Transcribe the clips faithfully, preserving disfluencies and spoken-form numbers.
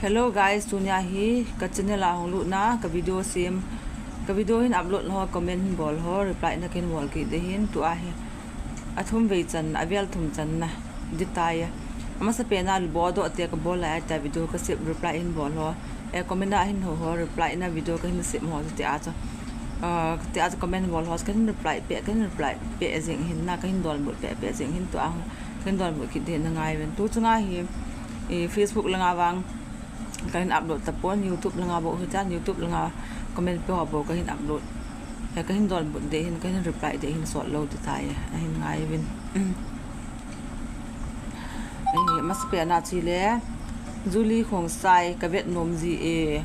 Hello guys, tunia hi ka channel a hung lutna, ka video sem, ka video hin upload ho, comment hin bol ho, reply na kahin bol kit ding ahin, tua hi athum vei channa, avel thum channa ding tai. Amasa pena lu bodoh te ka bol lai ta video ka sem, reply hin bol ho. E comment a hin ho ho, reply na video kahin sem ho te a chu. Ah, te a chu comment bol ho, kahin reply pe, kahin reply pe jing hin na, kahin donbut pe, pe jing hin tua. Kahin donbut kit ding na ngai ven. Tu chunga hi, eh, Facebook langa vang kahin upload tapon, YouTube langa bou hitan, YouTube langa comment pe ho bou kahin upload. Eh, kahin donbut ding hin, kahin reply ding hin sot lou ding tai, ahin ngai ven. Eh, amasa pena chu le, Julie Khongsai, ka vet nom ji e.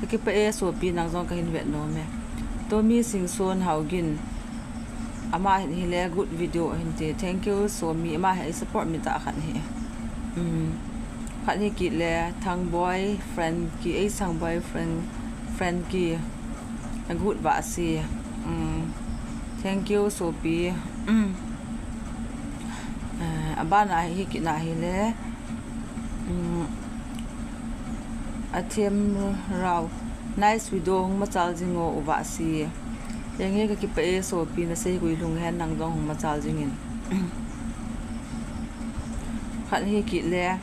Ka kipah e sopi, nang jong kahin vet nom e. Tommy Singson Haogin. Ama hin hile good video ahin ti. Thank you sopi, ama hi ei support mi tah khat ahi. Um, khat hi kit le Thangboi Frankie, ei Thangboi Frank, Frankie. A good vasi. Um, thank you sopi. Um. Eh, abana hi kit na hile. Um, Athem Rao. Nice video, hung machal jing o u vasi. Henge ka kipah e sopi, na sei guilhung hen, nang jong hung machal jing in. Khat hi kit le,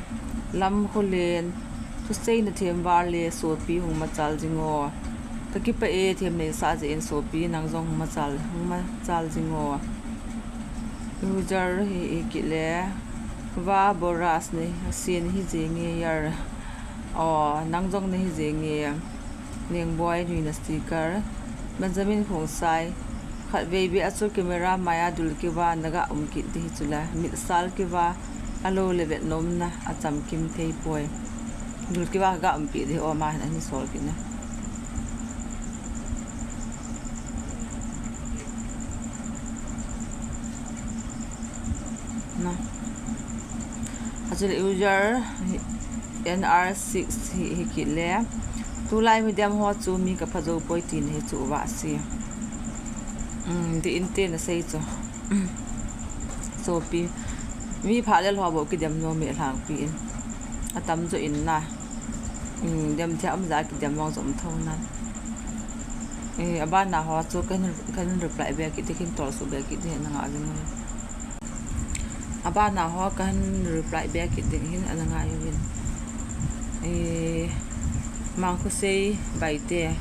Lamkholen, thusei na them val le sopi, hung machal jing o. Ka kipah e, them neisah jeh in sopi, nang jong hung machal, hung machal jing o. User hi, hi kit le, Va Boras nei, sin hi jing e yar. O, nang jong nei hi jing e. Lengboi Nuina sticker. Benjamin Khongsai. Khatvei beh a chu camera mai a dul kiva na ga um kit ding hi chu la. Mitsal kiva, alou le vet nomna, achamkim thei poi. Dul kiva ka ga umpi ding, o, ama hin ahin sol kit na. Na. Achule user N R six hi, hi kit le. Tulai medium ho chu mi ka pha jou poi tina hi chu vasi. Um, dih inte na sei chu. Um. Sopi. Mi pha lel ho bou kidem nom e lhangpi in. Atam jo in na. Um, dem thei a um ja kidem mong jo um tho na. Eh, abana ho chu kahin, kahin reply be kit ding, kahin tolsuh be kit ding, na nga jing. Abana ho kahin reply be kit ding hin ana ngai uvin. Eh, Mangkhosei Baite.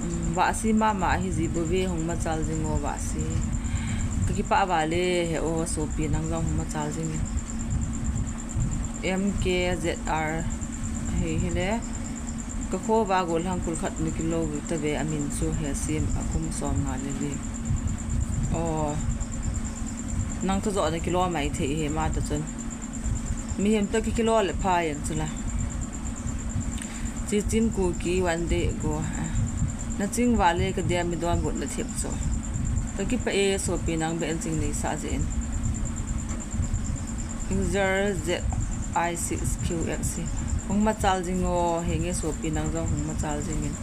Um, vasi mama hi ji bou ve, hung machal jing o vasi. Ka kipah val e, he o sopi, nang jong hung machal jing e. M K Z R. Hi, hile. Ka kho va gollhang kul khat na kilo ta ve, amin chu Hesim, akum som nga le li. O, nang toh joh na kilo mai thei hi, ama toh chun. Mihem toh kikilo le pha jeng chu la. Chichin Kuki one day ago. Na ching val e, ka dia mi donbut na thep chu. Ka kipah e sopi, nang beh in ching neisah jeh in. User Z I six Q X C. Hung machal jing o, henge sopi, nang jong hung machal jing in.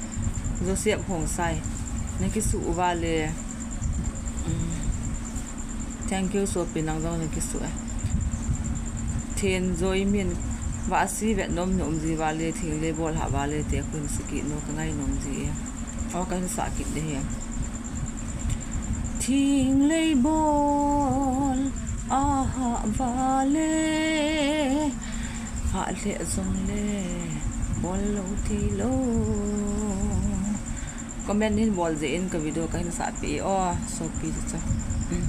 Joseph Khongsai. Na kisuh uva le. Um, thank you sopi, nang jong na kisuh e. Thenjoimin. Vasi vet nom na um ji val e, thing le bol ha val e, te khun saki no ka ngai nom ji e. O, kahin sah kit ding hi. Thing lei bol aha vale, ha le jong le bol lou thei lou. Comment hin bol jeh in ka video kahin sah pi o, sopi chu. Hmm.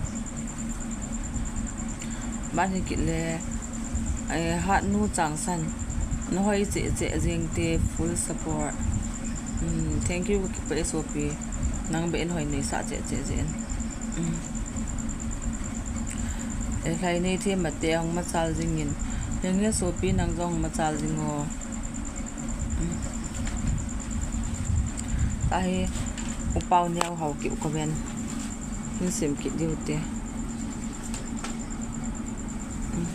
Ban hi kit le, eh, Hatnu Changsan, na hoi cheh cheh jeng te, full support. Hmm, thank you, ka kipah e sopi. Nang beh in hoi neisah cheh cheh jeh in. Hmm. Eh, Lhainei Themate, hung machal jing in. Henge sopi, nang jong hung machal jing o. Hmm. Tahi, U Pau Neo Haokip comment. Hin sim kit diu te. Hmm.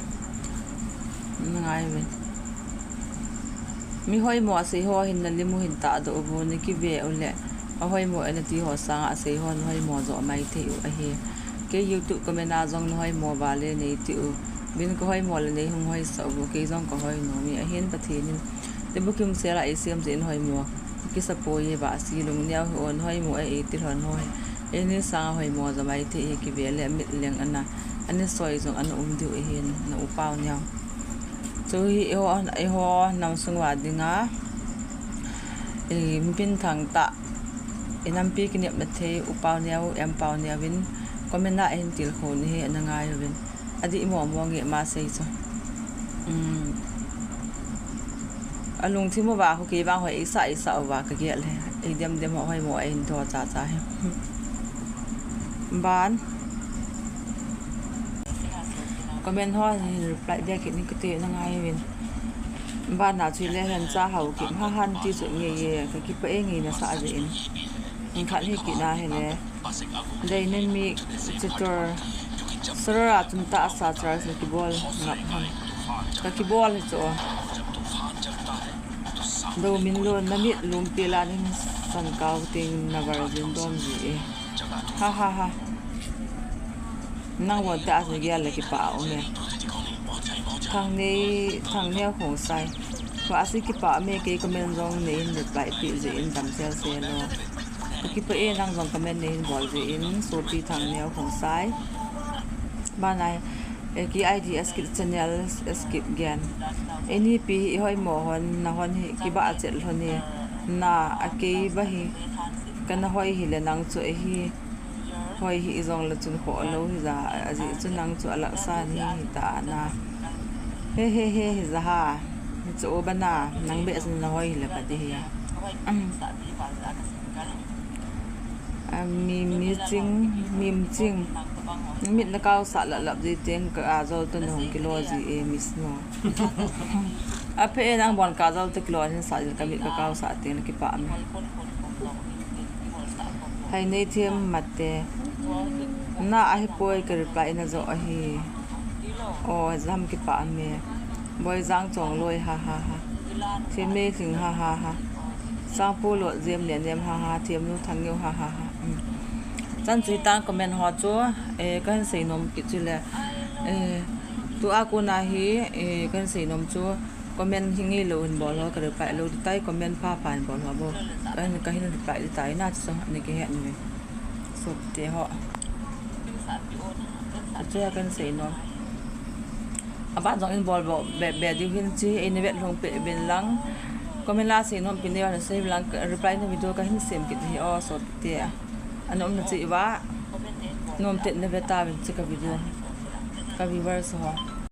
Na ngai ven. Mi hoimo asei ho hin na lim u hin tahdoh uvo, na kive u le. Ahoimo e na ti ho sanga asei ho na hoimo jo mai thei u ahi. Kei YouTube comment a jong na hoimo vale nei ti u. Vin ka hoimo le nei hung hoisah uvo, kei jong ka hoi nom e. Ahin Pathen in Ti bukim sela ei siam jin hoimo. Kisa poi ba si lung niau hi on hoimo e ei ti lhon ho hi. Ei ni sanga hoimo ja mai ti hi kivel le mit leng ana. Ani soi jong ana um diu e hin na u Pau Neo. Chu hi eiho, eiho nam sung uva dinga. Ei min pin thang ta. Ei nampi kinepna thei u Pau Neo, M Pau Neo vin. Comment a hin tilkhou ni hi ana ngai uvin. Adih momo nge ma sei chu. Um. Alungthim uva ho kei vang hoi eisa eisa uva ka gel he. Ei dem dem ho hoimo a hin to cha cha he. Ban. Comment ho hin reply back kit ni kati na ngai uvin. Ban na chu le hen cha hau ki ha han ti chu nge ye ka kipah e nge nasa jin. Hin khat hi kina hi le. Dynamic tutor. Sarara chun ta asa charge na kibol ngap ham. Ka kibol hi chu. Do min lo na mit lum pila ning san kau ting na var jin dom ji e. Ha ha ha. Nang von ta asa gel le kipah um e. Thang nei, thang nei khong sai. Ko asi kipah me kei comment jong nei in reply pi jin dam sel sel lo. Ka kipah e nang jong comment nei hin bol jin sopi Thangneo Khongsai. Banai, eh, ki I D S kit channel, S kit gen. Ei nipi hi hoimo hon, na hon hi, kiba a chet lhon hi. Na, a kei ba hi, kana hoi hi le nang chu e hi. Hoi hi i jong le chun kho lo hi ja, a ji chu nang chu a laksa ni hi ta na. He, he, he, hi ja ha. Hi chu o ba na, nang be chun na hoi hi le ka ti hi. Um. A, mi, mi ching, mim ching. Mit na kau sa lap lap ji teng ka a jol tu na hung kilo ji e, Miss no. A phe e nang bon ka jol tu kilo hin sa ji ka mit ka kau sa teng na kipah me. Hai nei them mate. Na ahi poi ka reply na jo ahi. O, jam kipah me. Boijang Chongloi, ha, ha, ha. Themnei Thing, ha, ha, ha. Sangpu Lotjem Nenem, ha, ha. Themnu Thangneo, ha, ha, ha. Um. Chan chu hitan comment ho chu, eh, kahin seinom kit chu le. Eh, tua kona hi, eh, kahin seinom chu comment hi ngeilou hin bol ho, ka reply lou ding tai, comment pha pha hin bol ho bou. Kahin, kahin reply ding tai na chu, ani kihet ni. Sopite ho. Achu a kahin seinom. Aban jong in bol bol be, be diu hin chi, in vet lhung pe bin lang. Comment la seinom pin neo na sei lang, reply na video kahin sem kit hi o sopite. Ana umna chi uva. Nom te na ve ta vin chi ka video. Ka viewers ho.